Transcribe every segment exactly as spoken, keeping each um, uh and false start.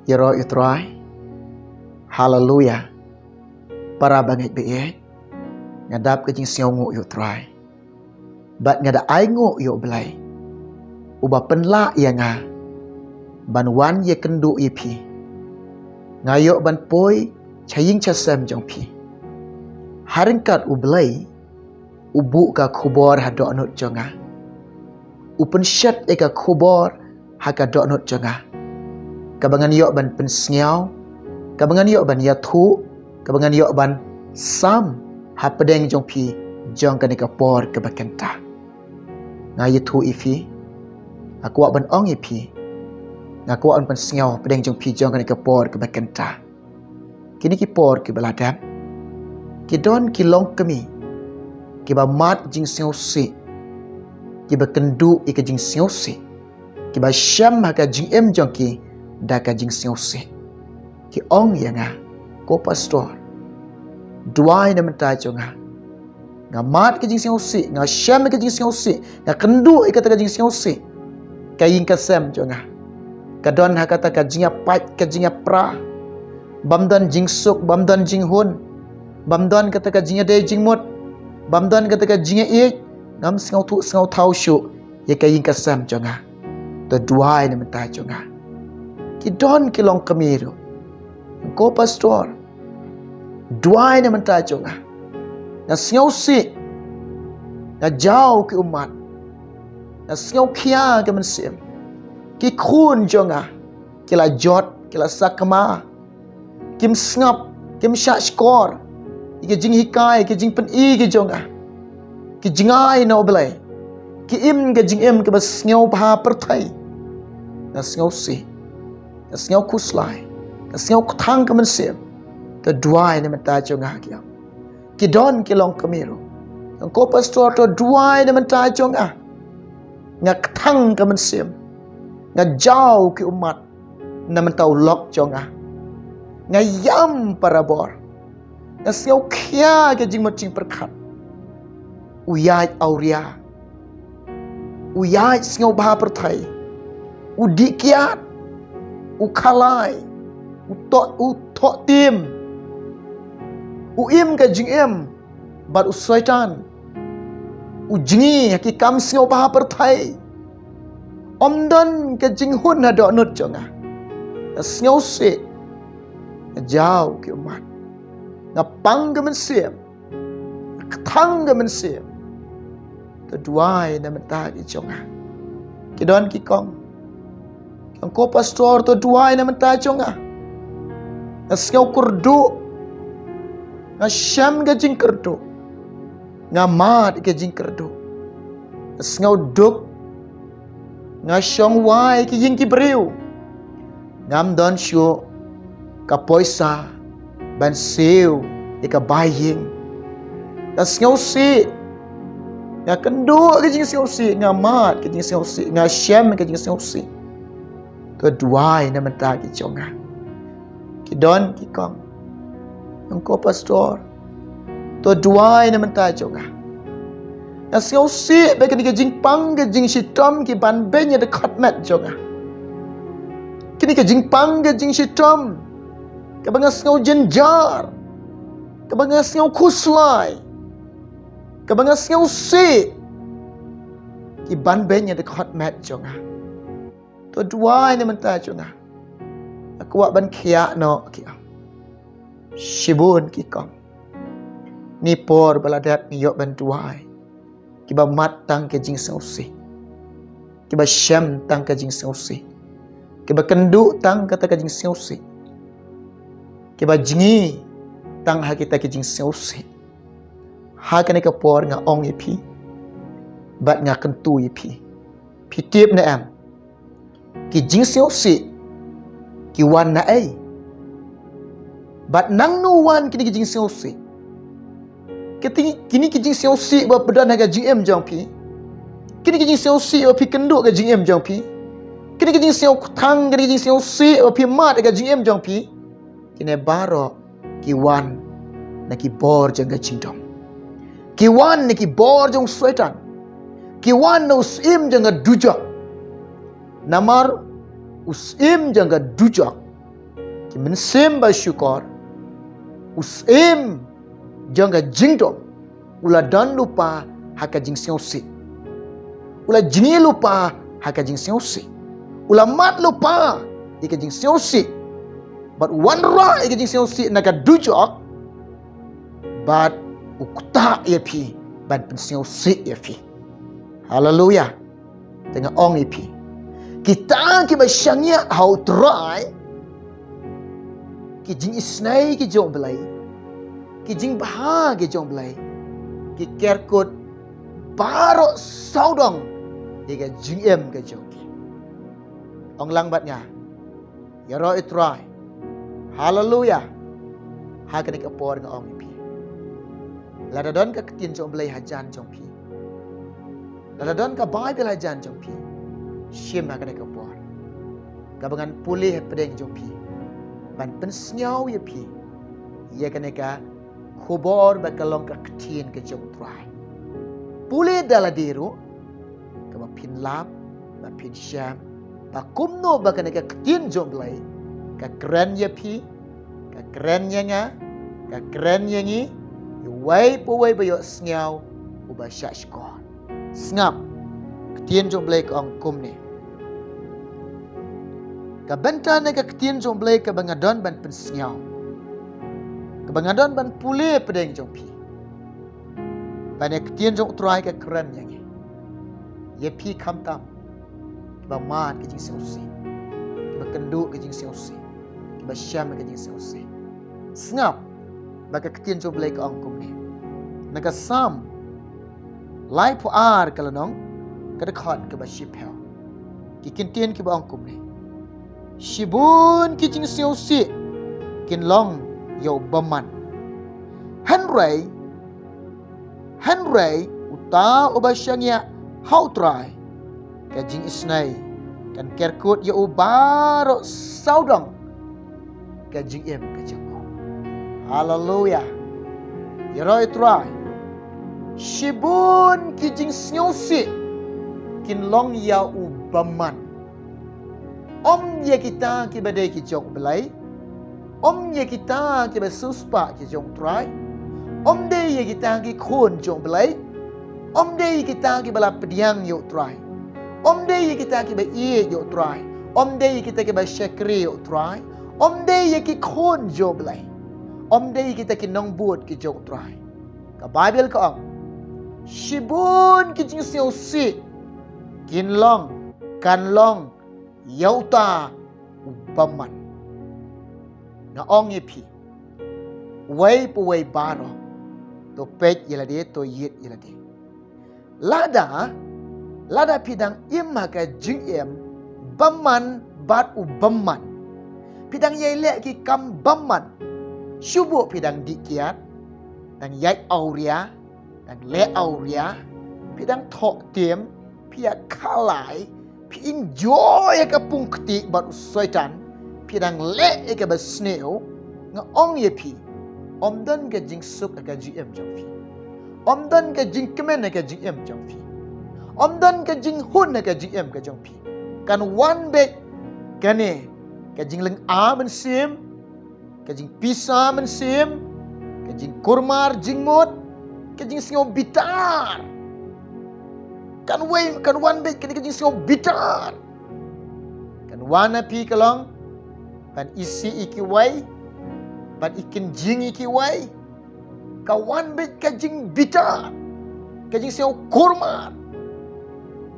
Ïaroh ïa u Trai. Haleluya. Para bangeit baieit, nga dap ka jingsngewnguh ïa u Trai. Bad nga da ainguh ïa u Blei, uba pynlah ïa nga ban wan ïakynduh ïa phi. Nga ïoh ban poi sha ïing sha sem jong phi. Ha ryngkat u Blei u buh ka khubor ha dohnud jong nga. U pynshet ïa ka khubor ha ka dohnud jong nga, kaba ngan ïoh ban pynsngew, kaba ngan ïoh ban ïathuh, kaba ngan ïoh ban sam hapdeng jong phi jong kane ka por kaba kynta. Nga ïathuh ïa phi, nga kwah ban ong ïa phi, nga kwah ban pynsngew hapdeng jong phi jong kane ka por kaba kynta. Kine ki por kiba la dep, ki don ki longkmie kiba mad jingsngewsih, kiba kynduh ïa ka jingsngewsih, kiba shem ha ka jingim jong ki da ka jingsngewsih. Ki ong ïa nga, ko pastor, duwai na bynta jong nga. Nga mad ka jingsngewsih, nga shem ka jingsngewsih, nga kynduh ïa kata ka jingsngewsih. Ka ïing ka sem jong nga ka don ha kata ka jingïapait ka jingïapra. Bym don jingsuk, bym don jinghun, bym don kata ka jingïadei jingmut, bym don kata ka jingïaieit. Ngam sngewthuh sngewthaw shuh ïa ka ïing ka sem jong nga. To duwai na bynta jong nga. Ki don ki longkmie ruh, ko pastor, duwai na bynta jong nga. Nga sngewsih, nga jaw ki ummat, nga sngewkhia ka mynsiem. Ki khun jong nga ki la jot, ki la sakma, kim sngap, kim shah shkor ïa ka jinghikai, ïa ka jingpyni ka jong nga. Ki jngai na u Blei, ki im ka jingim kaba sngewbha pyrthei. Nga sngewsih, nga sngewkhuslai, nga sngewkthang ka mynsiem. To duwai na bynta jong nga, ki ong. Ki don ki longkmie ruh, ko pastor, to duwai na bynta jong nga. Nga kthang ka mynsiem, nga jaw ki ummat na bynta u lok jong nga. Nga ïam parabor, nga sngewkhia ka jingmut jingpyrkhat. U ïaid awria, u ïaid sngewbha pyrthei, u dih kiad, u khalai, u thoh, u thoh tim, u im ka jingim bad u Soitan, u jngi ha ki kam sngewbha pyrthei. Ym don ka jinghun ha dohnud jong nga. Nga sngewsih, nga jaw ki ummat, nga pang ka mynsiem, nga kthang ka mynsiem. To duwai na bynta ki jong nga. Ki don ki kong, ki ong, ko pastor, to duwai na bynta jong nga. Nga sngewkyrduh, nga shem ka jingkyrduh, nga mad ka jingkyrduh, nga sngewduk, nga shong wai ki ïing ki briew. Ngam don shuh ka poisa ban siew ïa ka bai ïing. Nga sngewsih, nga kynduh ka jingsngewsih, nga mad ka jingsngewsih, nga shem ka jingsngewsih. To duwai na bynta ki jong nga. Ki don ki kong, ko pastor, to duwai na bynta jong nga. Nga sngewsih ba kane ka jingpang ka jingshitom ki ban beiñ ïa ka dkhot met jong nga. Kane ka jingpang ka jingshitom kaba nga sngewjynjar, kaba nga sngewkhuslai, kaba nga sngewsih, ki ban beiñ ïa ka dkhot met jong nga. To duwai na bynta jong nga. Nga kwah ban khiah noh, ki ong. Shibun ki kong, kine por ba la dep ngi ïoh ban duwai, kiba mad tang ka jingsngewsih, kiba shem tang ka jingsngewsih, kiba kynduh tang kata ka jingsngewsih, kiba jngi tang ha kita ki jingsngewsih. Ha kane ka por nga ong ïa phi bad nga kyntu ïa phi, phi tip ne em, ki jingsngewsih ki wan naei? Bad nangno wan kine ki jingsngewsih? Kine ki jingsngewsih ba pdon ha ka jingim jong phi, kine ki jingsngewsih ba phi kynduh ka jingim jong phi, kine ki jingsngewkthang, kine ki jingsngewsih ba phi mad ha ka jingim jong phi, kine baroh ki wan na ki bor jong ka jingdom. Ki wan na ki bor jong u Soitan. Ki wan na u syiem jong ka dujok. Namar u syiem jong ka dujok ki mynsiem ba shukor, u syiem jong ka jingdom u la don lypa ha ka jingsngewsih. U la jngi lypa ha ka jingsngewsih. U la mad lypa ïa ka jingsngewsih. Bad u wanrah ïa ka jingsngewsih na ka dujok. Bad u ktah ïa phi ban pynsngewsih ïa phi. Haleluya. Te nga ong ïa phi, kita kiba shaniah ha U Trai, ki jingisynei ki jong U Blei, ki jingbha ki jong U Blei, ki kerkut baroh sawdong ïa ka jingim ka jong ki. Ong lang bad nga, ïaroh ïa U Trai. Haleluya. Ha kane ka por nga ong ïa phi, lada don ka ktien jong U Blei hajan jong phi, lada don ka Baibl hajan jong phi, shim ha kane ka por, kaba ngan pule hapdeng jong phi ban pynsngew ïa phi ïa kane ka khubor ba ka long ka ktien ka jong U Trai. Pule da lade ruh, kaba phin lap, ba phin shem ba kumno ba kane ka ktien jong U Blei ka kren ïa phi, ka kren ïa nga, ka kren ïa ngi, iwei pa iwei ba ïohsngew, uba shahshkor. Sngap, ktien jong U Blei ka ong kumne. Ka bynta na ka ktien jong U Blei kaba nga don ban pynsngew, kaba nga don ban pule hapdeng jong phi, ba na ka ktien jong U Trai ka kren ïa ngi, ïa phi khamtam kiba mad ka jingsngewsih, kiba kynduh ka jingsngewsih, kiba shem ka jingsngewsih. Sngap ba ka ktien jong U Blei ka ong kumne. Na ka Salm laiphew ar ka lynnong, ka dkhot kaba shiphew, ki kyntien kiba ong kumne: Shibun ki jingsngewsih kin long ïa u bymman, hynrei, hynrei uta uba shaniah ha U Trai, ka jingisynei kan kerkut ïa u baroh sawdong ka jingim ka jong u. Haleluya. Ïaroh ïa U Trai. Shibun ki jingsngewsih kin long ïa u bymman. Ym ïa kita kiba dei ki jong U Blei, ym ïa kita kiba siewspah ki jong U Trai, ym dei ïa kita ki khun jong U Blei, ym dei ïa kita kiba la pdiang ïa U Trai, ym dei ïa kita kiba ïeit ïa U Trai, ym dei ïa kita kiba shakri ïa U Trai, ym dei ïa ki khun jong U Blei, ym dei ïa kita ki nongbud ki jong U Trai. Ka Baibl ka ong, shibun ki jingsngewsih kin long, kan long ïa uta u bymman. Nga ong ïa phi, uwei pa uwei baroh, to peit ïa lade, to ïit ïa lade. Lada, lada phi dang im ha ka jingim bymman bad u bymman, phi dang ïai leh ki kam bymman, shu buh phi dang dih kiad, dang ïaid awria, dang leh awria, phi dang thoh tim, phi ïa khalai, phi enjoy ïa ka pung kti bad u Soitan, phi dang leh ïa kaba sniew, nga ong ïa phi, ym don ka jingsuk ha ka jingim jong phi. Ym don ka jingkmen ha ka jingim jong phi. Ym don ka jinghun ha ka jingim ka jong phi. Kan wan beit kane ka jinglynga mynsiem, ka jingpisa mynsiem, ka jingkulmar jingmut, ka jingsngew bitar. Kan wei, kan wan beit kane ka jingsngew bitar. Kan wan ha phi ka long ban isih ïa kiwei, ban ikynjing ïa kiwei. Ka wan beit ka jingbitar, ka jingsngew kulmar,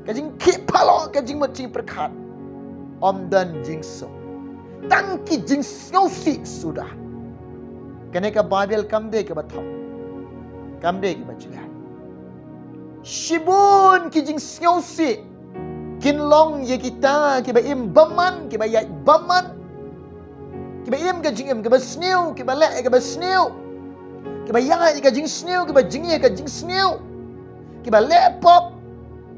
ka jingkhih phalok, ka jingmut jingpyrkhat. Ym don jingsuk, tang ki jingsngewsih suda. Kane ka Baibl kam dei kaba thok, kam dei kaba jylliew. Shibun ki jingsngewsih kin long ïa kita kiba im bymman, kiba ïaid bymman, kiba im ka jingim kaba sniew, kiba leh ïa kaba sniew, kiba ïaid ïa ka jingsniew, kiba jngi ïa ka jingsniew, kiba leh pop,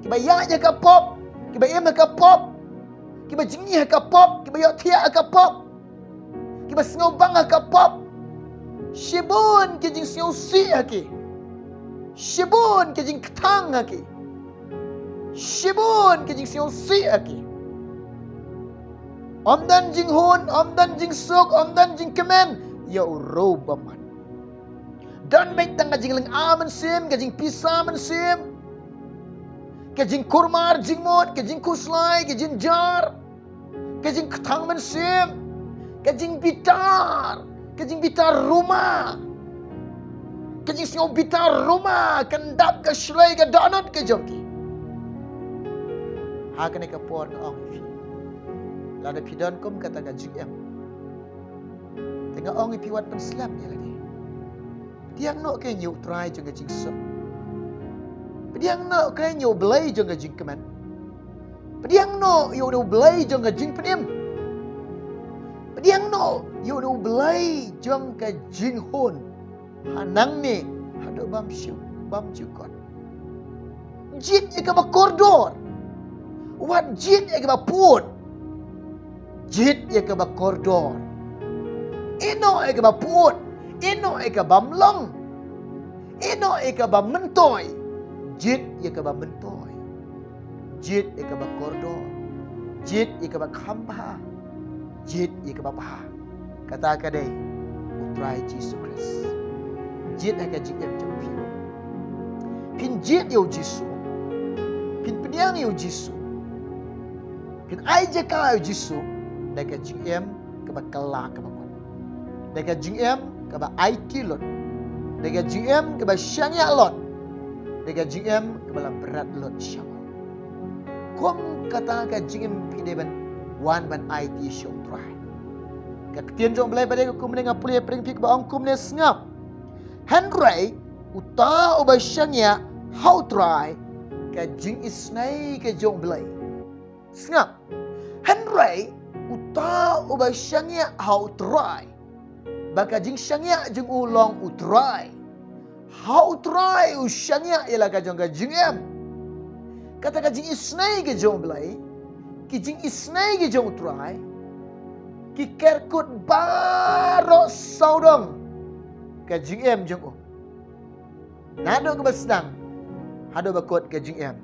kiba ïaid ïa ka pop, kiba im ïa ka pop, kiba jngi ïa ka pop, kiba ïohthiah ïa ka pop, kiba sngewbang ha ka pop. Shibun ki jingsngewsih ha ki. Shibun ki jingkthang ha ki. Shibun ki jingsngewsih ha ki. Ym don jinghun, ym don jingsuk, ym don jingkmen ïa u riew bymman. Don beit tang ka jinglynga mynsiem, ka jingpisa mynsiem, ka jingkulmar jingmut, ka jingkhuslai, ka jingjynjar, ka jingkthang mynsiem, ka jingbitar, ka jingbitar ruma, ka jingsngewbitar ruma kan dap ka shlei ka dohnud ka jong ki. Ha kane ka por nga ong ïa phi, lada phi don kum kata ka jingim, te nga ong ïa phi, wat pynslem ïa lade. Pdiang noh kein ïa u Trai jong ka jingsuk. Pdiang noh kein ïa u Blei jong ka jingkmen. Pdiang noh ïa u Blei jong ka jingpynim. Pdiang noh ïa u Blei jong ka jinghun. Ha nangne haduh bam shu, bam shu kot. Jied ïa kaba kordor. Wat jied ïa kaba pud. Jied ïa kaba kordor. Ïehnoh ïa kaba pud. Ïehnoh ïa kaba ym long. Ïehnoh ïa kaba myntoi. Jied ïa kaba myntoi. Jied ïa kaba kordor. Jied ïa kaba kham bha. Jied ïa kaba bha. Kata ka dei u Trai Jisu Khrist. Jied ha ka jingim jong phi. Phin jied ïa u Jisu. Phin pdiang ïa u Jisu. Phin ai jaka ïa u Jisu da ka jingim kaba kylla kaba kut. Da ka jingim kaba aiti lut. Da ka jingim kaba shaniah lut. Da ka jingim kaba la bret lut sha u. Kum kata ka jingim phi dei ban wan ban aiti sha u Trai. Ka ktien jong u Blei ba dei kumne, nga pule pyrshah phi kaba ong kumne, sngap. Hynrei uta uba shaniah ha u Trai, ka jingisynei ka jong u Blei. Sngap. Hynrei uta uba shaniah ha u Trai, ba ka jingshaniah jong u long u Trai. Ha u Trai u shaniah ïa la ka jong ka jingim. Kata ka jingisynei ka jong u Blei, ki jingisynei ka jong u Trai, ki ker kut baroh sawdong ka jingim jong u. Naduh kaba sdang haduh ba kut ka jingim,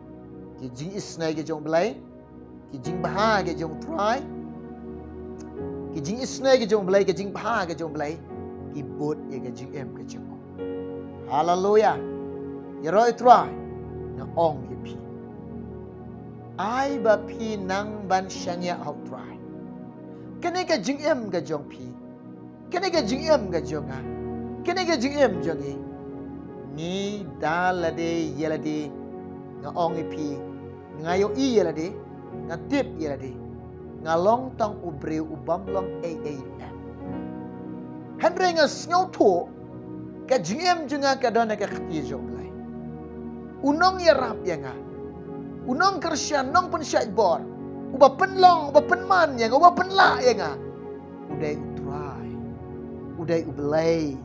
ki jingisynei ka jong u Blei, ki jingbha ka jong u Trai, ki jingisynei ka jong u Blei, ka jingbha ka jong u Blei, ki bud ïa ka jingim ka jong u. Haleluya. Ïaroh ïa u Trai, nga ong ïa phi, ai ba phi nang ban shaniah ha u Trai. Kane ka jingim ka jong phi, kane ka jingim ka jong nga, kane ka jingim jong ngi, ngi da lade ïa lade, nga ong ïa phi, nga ïohi ïa lade, nga tip ïa lade, nga long tang u briew u bym long ei ei ruh. Hynrei nga sngewthuh ka jingim jong nga ka don ha ka kti jong u Blei. U nongïarap ïa nga, u nongkyrshan, nongpynshait bor, uba pynlong, uba pynman ïa nga, uba pynlah ïa nga, u dei u Trai, u dei u Blei,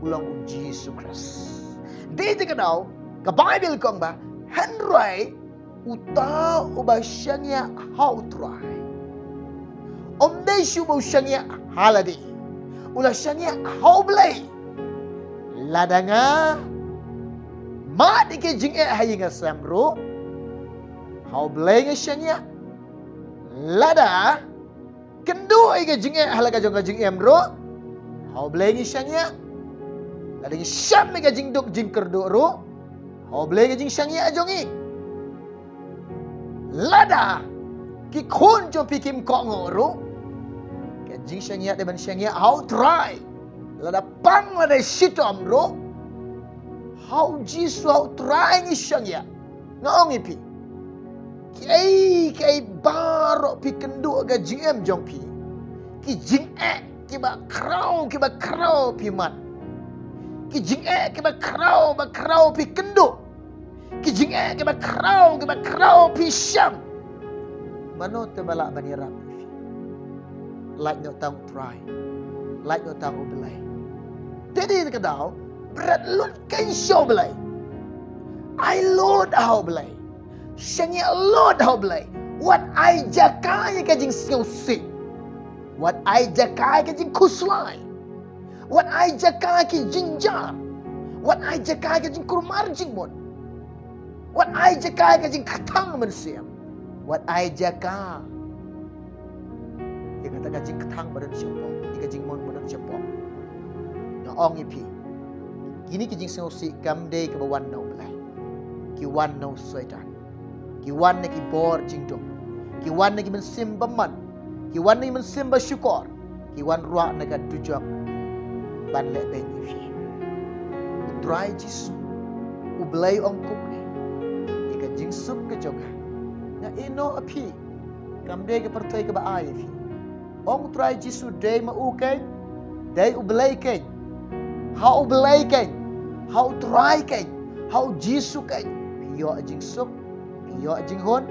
u long u Jisu Khrist. Dei te ka daw ka Baibl ka ong ba, hynrei uta uba shaniah ha u Trai, um dei shuh ba u shaniah ha lade, u la shaniah ha u Blei. Lada nga mad ïa ka jingeh ha ïing ha sem ruh, ha u Blei nga shaniah. Lada kynduh ïa ka jingeh ha la ka jong ka jingim ruh, ha u Blei ngi shaniah. Lada ngi sham ïa ka jingduk jingkyrduh ruh, ha u Blei ka jingshaniah jong ngi. Lada ki khun jong phi kim kohnguh ruh, ka jingshaniah dei ban shaniah ha u Trai. Lada pang lada shitom ruh, ha u Jisu, ha u Trai ngi shaniah. Nga ong ïa phi, kiei kiei baroh phi kynduh ha ka jingim jong phi, ki jingeh kiba khraw kiba khraw phi mad, ki jingeh kiba khraw ba khraw phi kynduh, ki jingeh kiba khraw kiba khraw phi sham, mano te ba lah ban ïarap ïa phi? Lait noh tang u Trai, lait noh tang u Blei. Te dei ka daw, bret lut kein sha u Blei. Ai lut ha u Blei. Shaniah lut ha u Blei. Wat ai jaka ïa ka jingsngewsih. Wat ai jaka ïa ka jingkhuslai. Wat ai jaka ïa ki jingjynjar. Wat ai jaka ïa ka jingkulmar jingmut. Wat ai jaka ïa ka jingkthang mynsiem. Wat ai jaka ïa kata ka jingkthang ba don shapoh, ïa ka jingmon ba don shapoh. Nga ong ïa phi, kine ki jingsngewsih kam dei kiba wan na U Blei. Ki wan na u Soitan. Ki wan na ki bor jingdum. Ki wan na ki mynsiem bymman. Ki wan na ki mynsiem bashukor. Ki wan ruh na ka dujok ban leh beiñ ïa phi. U Trai Jisu, U Blei ong kumne, ïa ka jingsuk ka jong nga, nga ïehnoh ïa phi. Kam dei ka pyrthei kaba ai ïa phi. Ong U Trai Jisu, dei ma u keiñ, dei U Blei keiñ. Ha U Blei keiñ, ha U Trai keiñ, ha U Jisu keiñ phi ïoh jingsuk, phi ïoh jinghun,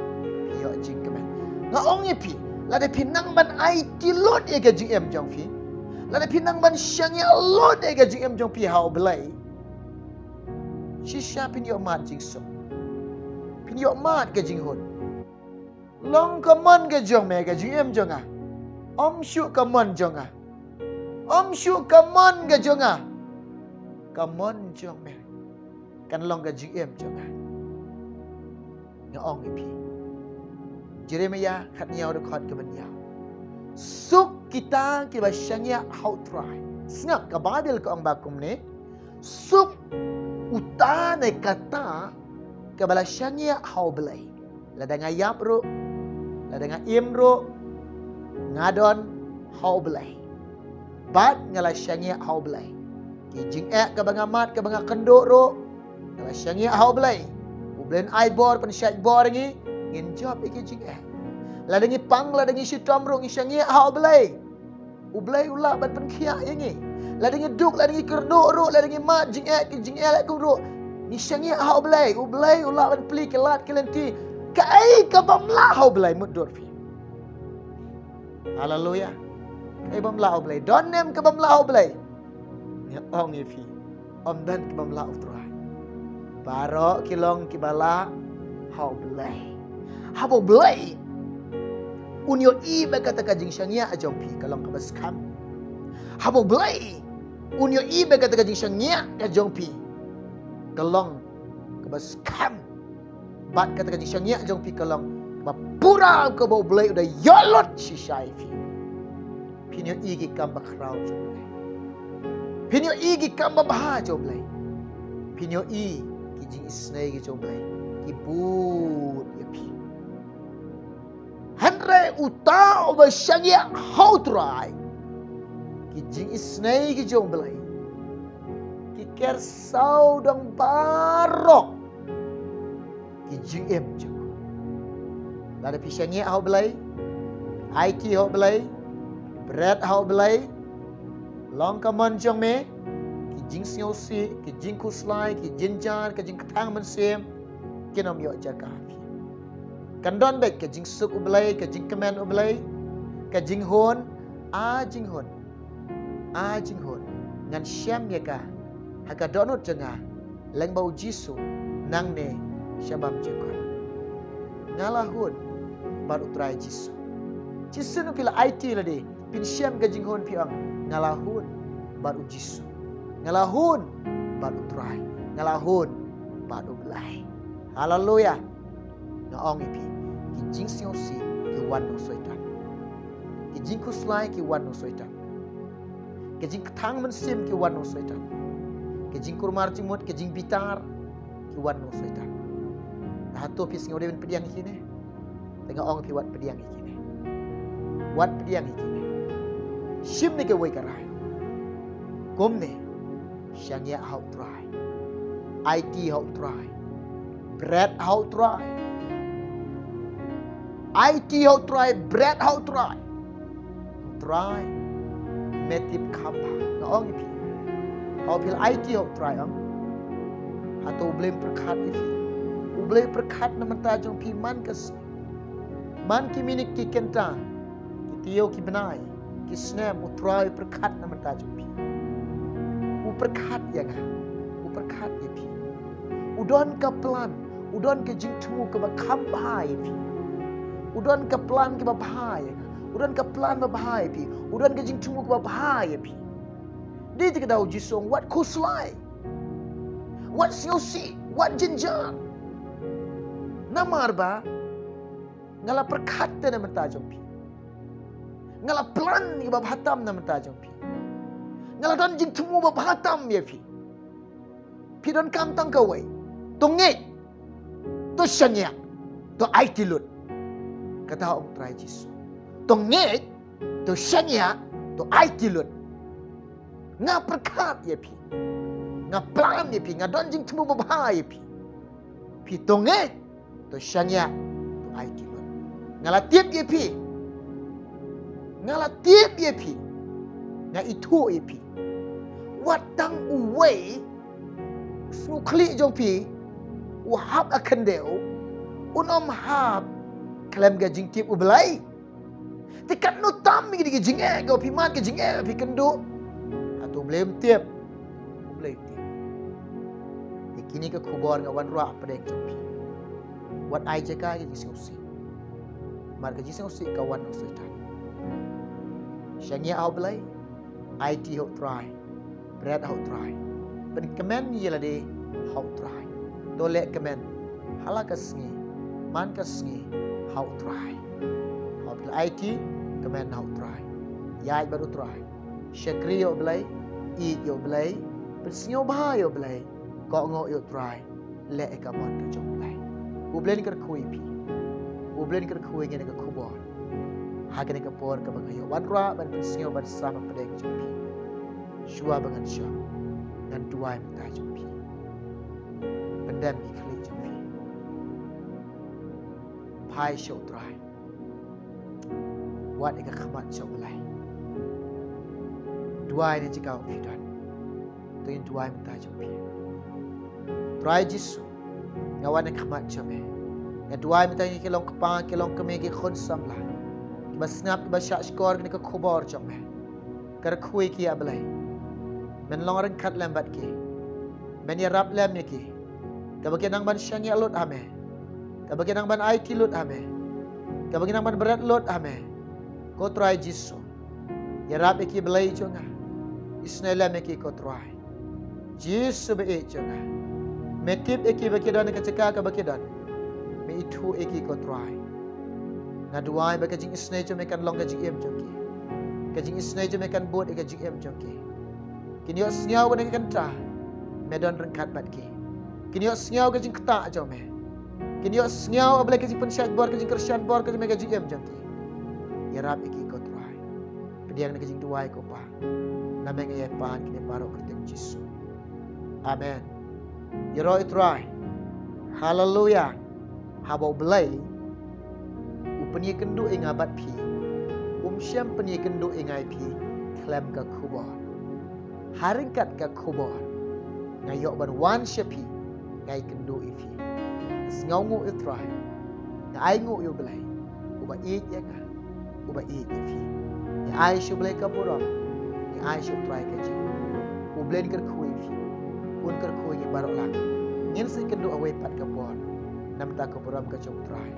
phi ïoh jingkmen. Nga ong ïa phi, lada phi nang ban aiti lut ïa ka jingim jong phi, lada phi nang ban shaniah lut ïa ka jingim jong phi ha U Blei, shisha phin ïoh mad jingsuk, phin ïoh mad ka jinghun. Long ka mon ka jong me ka jingim jong nga. Ym shuh ka mon jong nga. Ym shuh ka mon ka jong nga. Ka mon jong me kan long ka jingim jong nga. Nga ong ïa phi, Jeremiah khatnïaw dkhot kaba hynñiew. Suk kita kiba shaniah ha U Trai. Sngap, ka Baibl ka ong ba kumne, suk uta ne kata kaba la shaniah ha U Blei. Lada nga ïap ruh, lada nga im ruh, nga don ha U Blei. Bad nga la shaniah ha U Blei. Ki jingeh kaba nga mad, kaba nga kynduh ruh, nga la shaniah ha U Blei. U Blei un ai bor, pynshait bor ïa ngi, ngin jop ïa ki jingeh. Lada ngi pang, lada ngi shitom ruh, ngi shaniah ha U Blei. U Blei u lah ban pynkhiah ïa ngi. Lada ngi duk, lada ngi kyrduh ruh, lada ngi mad jingeh, ki jingeh leh kum ruh, ngi shaniah ha U Blei. U Blei u lah ban plie ki lad ki lynti. Kaei kabym lah ha U Blei, mutdur phi. Haleluia. Kaei bym lah ha U Blei? Don ne em kabym lah ha U Blei? Nga ong ïa phi, ym don kabym lah ha U Trai. Baroh ki long kiba lah ha U Blei. Haba U Blei un ïohi ba kata ka jingshaniah jong phi ka long kaba skhem. Haba U Blei un ïohi ba kata ka jingshaniah ka jong phi ka long kaba skhem. Bad kata ka jingshaniah jong phi ka long kaba pura, kaba U Blei u da ïoh lut shisha ïa phi. Phin ïohi ki kam bakhraw jong U Blei. Phin ïohi ki kam babha jong U Blei. Phin ïohi ki jingisynei ki jong U Blei ki bud ïa phi. Hynrei uta uba shaniah ha U Trai, ki jingisynei ki jong U Blei ki ker sawdong baroh ki jingim jong u. Lada phi shaniah ha U Blei, aiti ha U Blei, bret ha U Blei, long ka mon jong me, ki jingsngewsih, ki jingkhuslai, ki jynjar, ki jingkthang mynsiem kin ym ïoh jaka ha phi. Kan don beit ka jingsuk U Blei, ka jingkmen U Blei, ka jinghun, a jinghun, a jinghun, ngan shem ïa ka ha ka dohnud jong nga, lyngba U Jisu, nangne sha bymjukut. Nga la hun bad U Trai Jisu. Shisien phi la aiti lade, phin shem ka jinghun, phi ong, nga la hun bad U Jisu. Nga la hun bad U Trai. Nga la hun bad U Blei. Haleluia. Nga ong ïa phi, ki jingsngewsih ki wan na u Soitan. Ki jingkhuslai ki wan na u Soitan. Ki jingkthang mynsiem ki wan na u Soitan. Ki jingkulmar jingmut, ki jingbitar ki wan na u Soitan. Te hato phi sngew dei ban pdiang ïa kine? Te nga ong ïa phi, wat pdiang ïa kine. Wat pdiang ïa kine. Shim ne kawei ka rai. Kumne, shaniah ha U Trai. Aiti ha U Trai. Bret ha U Trai. Aiti ha U Trai, bret ha U Trai. U Trai me tip kham bha. Nga ong ïa phi, haba phi la aiti ha U Trai, ong, hato U Blei um pyrkhat ïa phi? U Blei u pyrkhat na bynta jong phi man ka sngi, man ki minit ki kynta, ki taïew ki bnai, ki snem. U Trai u pyrkhat na bynta jong phi. U pyrkhat ïa nga. U pyrkhat ïa phi. U don ka plan, u don ka jingthmu kaba kham bha ïa phi. U don ka plan kaba bha ïa nga. U don ka plan ba bha ïa phi. U don ka jingthmu kaba bha ïa phi. Dei te ka daw U Jisu u ong, wat khuslai, wat sngewsih, wat jynjar. Namar ba nga la pyrkhat te na bynta jong phi. Nga la plan ïa ba bha tam na bynta jong phi. Nga la don jingthmu ba bha tam ïa phi. Phi donkam tang kawei. To ngeit. To shaniah. To aiti lut. Kata ong Trai Jisu. To ngeit. To shaniah. To aiti lut. Nga pyrkhat ïa phi. Nga plan ïa phi. Nga don jingthmu ba bha ïa phi. Phi to ngeit. To shaniah, to aiti lut. Nga la tip ïa phi. Nga la tip ïa phi. Nga ithuh ïa phi. Wat tang uwei u sngewkhlieh jong phi u hap ha khyndew, un ym hap khlem ka jingtip U Blei. Te katno tam ïa ki jingeh, ka phi man ka jingeh phi kynduh. Hato U Blei um tip? U Blei um tip. Te kine ka khubor nga wanrah pdeng jong phi. Wat ai jaka ïa ka jingsngewsih. Namar ka jingsngewsih ka wan na u Soitan. Shaniah ha U Blei, aiti ha U Trai, bret ha U Trai. Pynkmen ïa lade ha U Trai. To leh kmen ha la ka sngi man ka sngi ha U Trai. Ha U Blei aiti, kmen ha U Trai. Ïaid bad U Trai. Shakri ïa U Blei, ïeit ïa U Blei, pynsngewbha ïa U Blei, kohnguh ïa U Trai, leh ïa ka mon ka jong U Blei. U Blei un kyrkhu ïa phi. U Blei un kyrkhu ïa ngi na ka khubor. Ha kane ka por kaba nga ïoh wanrah ban pynsngew ban sam hapdeng jong phi. Shuwa ba ngan shong, ngan duwai mynta jong phi. Pyndem ki khlieh jong phi. Phai sha U Trai. Wad ïa ka khmat sha U Blei. Duwai na jaka ba phi don. To ngin duwai mynta jong phi. Trai Jisu, nga wan ha khmat jong me. Nga duwai mynta ïa ki long kpa, ki long kmie, ki khun samla, kiba sngap, kiba shahshkor ïa ka khubor jong me. Kyrkhu ïa ki, A Blei. Men long ryngkat lem bad ki. Men ïarap lem ïa ki. Kaba ki nang ban shaniah lut ha me, kaba ki nang ban aiti lut ha me, kaba ki nang ban bret lut ha me. Ko Trai Jisu, ïarap ïa ki, Blei jong nga. Isynei lem ïa ki, ko Trai. Jisu ba ïeit jong nga, me tip ïa ki ba ki don ha ka jaka kaba ki don. Me ithuh ïa ki, ko Trai. Nga duwai ba ka jingisynei jong me kan long ka jingim jong ki. Ka jingisynei jong me kan bud ïa ka jingim jong ki. Kin ïohsngew kane ka kynta, me don ryngkat bad ki. Kin ïohsngew ka jingktah jong me. Kin ïohsngew, A Blei, ka jingpynshait bor, ka jingkyrshan bor ka jong me ha ka jingim jong ki. Ïarap ïa ki, ko Trai. Pdiang na ka jingduwai, ko Pa. Na me nga ïai pan kine baroh ha ka kyrteng Jisu. Amen. Ïaroh ïa U Trai. Haleluya. Haba U Blei u pynïakynduh ïa nga bad phi, um shym pynïakynduh ïa nga ïa phi khlem ka khubor. Ha ryngkat ka khubor nga ïoh ban wan sha phi, nga ïakynduh ïa phi. Nga sngewnguh ïa U Trai. Nga ainguh ïa U Blei uba ïeit ïa nga, uba ïeit ïa phi. Ngi ai sha U Blei ka burom, ngi ai sha U Trai ka jingmut. U Blei un kyrkhu ïa phi, un kyrkhu ïa ngi baroh lang. Ngin sa ïakynduh ha kawei pat ka por na ka bynta ka burom ka jong U Trai.